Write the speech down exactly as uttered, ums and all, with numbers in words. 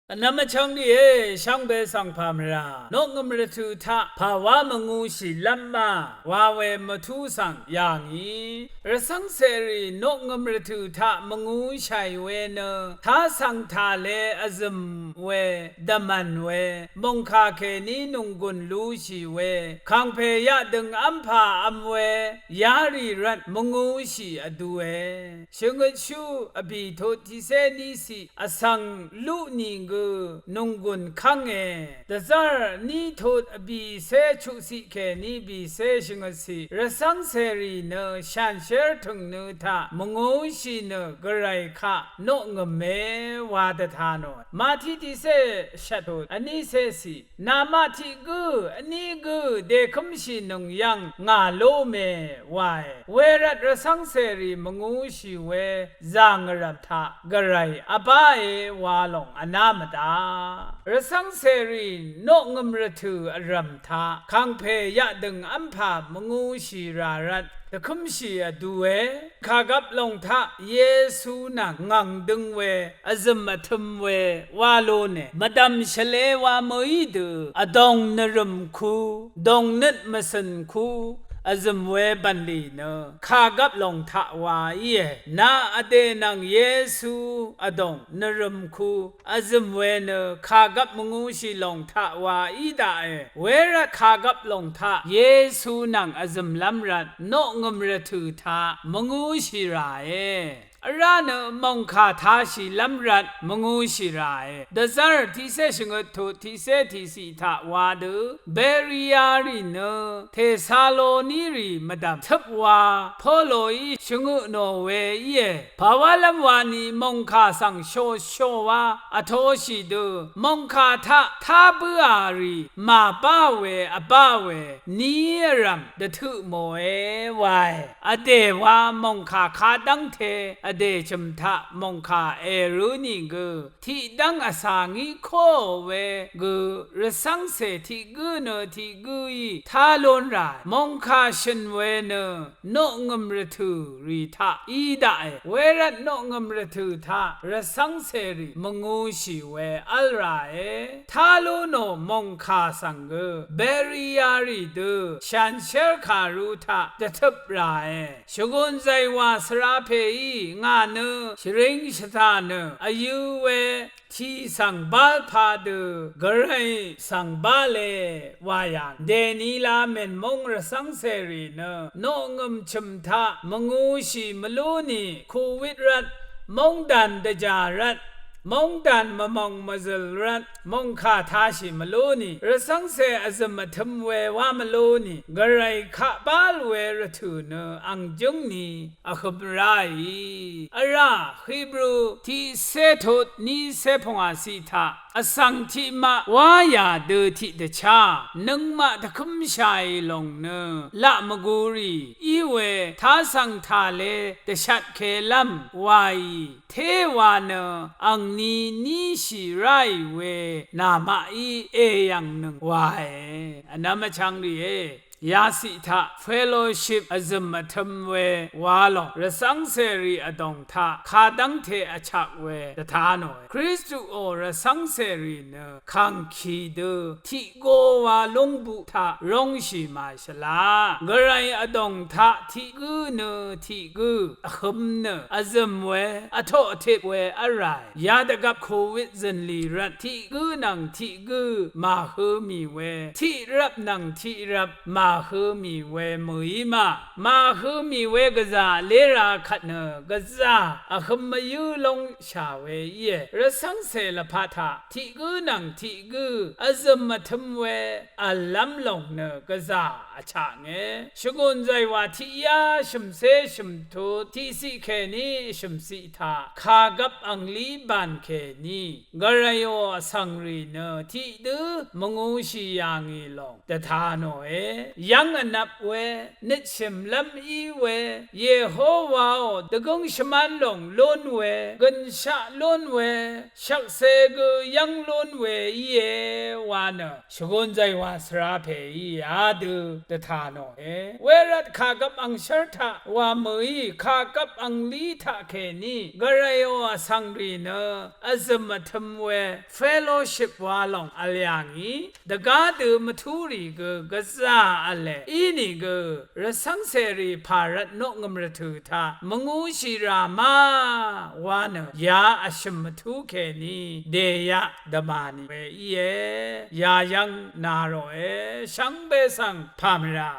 Vnvm vchvng rìé, shvngbe svng pà mvrà noqngø̀m rvtø̀ taq pà wá mvngūshìlv́m ma wa we mvtú svng yà ngì. Rvcv́ng cèrì noqngø̀m rvtø̀ taq mvngūshàì we nø, tasv̀ng tàle vzø̀m we, dvmv̀n we, mòngkà kèní nònggùn lushì we, kàngpè yaqdø̀ng v́mpà v̄m we yarì rvt mvngūshì vdue. Shvngøtshú vbì tut tiqcé níciq vsvng lú nìgø nònggùn kv́nge. Dvzv́r ní tut vbìcé chuqciq kèní bìcé shvngøtciq, rvcv́ng cèrì nø shànshér tø̀ngnø taq mvngūshì nø gvray kaq noqngø̀me wa dvta nòe. Màtiq tiqcé shvt tut vnícé ciq, namaq tiq gǿ vní gǿ dèkǿmshìnøng yv́ng ngà lóme wae. Wervt rvcv́ng cèrì mvngūshì we zà ngvrv̀m taq gvray vbáe wa lòng vná mvdaq. Rvcv́ng cèrì noqngø̀m rvtø̀ vrv̀m taq kàngpè yaqdø̀ng v́mpà mvngūshì rà rvt dvkǿmshì vdue. Kàgvp lòng taq Yesu nvng ngv̀ng døng we vzø̀m vtø̄m we wá lónì, mvdv̀m shvlē wa mø̀í dø vdòng nvrø̀m ku, dòngnøt mvcø̀n ku vzø̀m we bv̀nlì nø kàgvp lòng taq wa íe. Nà vdè nvng Yesu vdòng nvrø̀m ku vzø̀m we nø kàgvp mvngūshì lòng taq wa í daqe. Wervt kàgvp lòng taq Yesu nvng vzø̀mlv́m rvt noqngø̀m rvtø̀ taq mvngūshì ràe. Vrá nø mòngkà tashìlv́m rvt mvngūshì ràe. Dvzv́r tiqcé shvngøt tut tiqcé tiqciq taq wa dø, Beria rì nø Tesaloni rì mvdv̀m tøp wa Poloí shvngøt nò we íe. Pà wálv́m wani mòngkà svng shòshò wá vtoshì dø, mòngkà taq tá bǿà rì màbá we vbá we ní vrv̀m dvtøq mòe wae. Vdè wa mòngkà kadv́ngte vdè chø̀m taq mòngkà èrǿ nìgø tiqdv́ng vcà ngí kóò we gø, rvcv́ngcè tiq gǿ nø tiq gǿí tá lún ràe. Mòngkà shø̀n we nø noqngø̀m rvtø̀ rì taq í daqe. Wervt noqngø̀m rvtø̀ taq rvcv́ngcèrì mvngūshì we v́l ràe. Tá lú nò mòngkà svng gø Beria rì dø shànshér kàru taq dvtøp ràe. Shvgùn zàywà svra pèí ngà nø shvring shvtà nø vyø̄ we tì svng bál padø gvray svng bále wa yà. Dèní la mènmóng rvcv́ngcèrì nø noqngø̀m chø̀m taq mvngūshì mvlú nì, kùwit rvt, móngdàn dvjà rvt, móngdàn mvmòng mvzø̀l rvt mòngkà tashì mvlú nì, rvcv́ngcè vzø̀m vtø̄m we wá mvlú nì, gvray kaq bál we rvtø̀ nø ang jǿng ni vhøm ráì. Vrá Hibru tiqcé tut nícé pungwàciq taq vsvng tiqmaq wá yà dø tiqdvchá nøngmaq dvkǿmshàì lòng nø laq mvgū rì í we, tasv̀ng tàle dvshatkelv́m waì té wa nø angni níshì ráì we namaqí èyv̀ngnøng wae. Vnvm vchvng rìé, yaciq taq fellowship vzø̀m vtø̄m we wa lòng rvcv́ngcèrì vdòng taq kadv́ngte vchak we dvta nòe. Kristuò rvcv́ngcèrì nø kàngkì dø tiq go wa lúngbuq taq róngshì màshvla. Gvray vdòng taq tiq gǿ nø tiq gǿ vhøm nø vzø̀m we, vtoq vtip we v́lràe. Yadvgvp kùwit zø̀nlì rvt tiq gǿ nvng tiq gǿ màhø mì we, tiq rvp nvng tiq rvp màhø mì we mø̀í ma. Màhø mì we gvzà lé ra kvt nø gvzà vhøm vyǿ lóngshà we íe. Rvcv́ngcè lvpat taq tiq gǿ nvng tiq gǿ vzø̀m vtø̄m we v̀llv́m lòng nø gvzà vchaknge. Shvgùn zàywà tiqyá shø̀mcé shø̀mtut tiqciq kèní shø̀mciq taq kàgvp anglí bàn kèní gvrayò vsvng rì nø tiqdǿ mvngūshì yà ngì lòng dvta nòe. yv́ng vnvp we, nøtshø̀mlv́m í we, Yehowaò dvgǿng shvmán lòng lún we, gønshaq lún we, shvkse gø yv́ng lún we íe wa nø, shvgùn zàywà svra pè í yadø dvtà nòe. Wervt kàgvp angshv́r taq wa mø̀í, kàgvp angli taq kèní gvrayò vsvng rì nø vzø̀m vtøm we fellowship wa lòng vl yà ngì, dvgá dø mvtú rì gø gvzà v̄le, inìgø rvcv́ngcèrì pà rvtnoqngø̀m rvtø̀ taq mvngūshì rà ma wa nø, ya vshø̀m mvtú kèní dèyaq dvmà nì we íe. Yayv́ng na ròe, shvngbe svng pà mvrà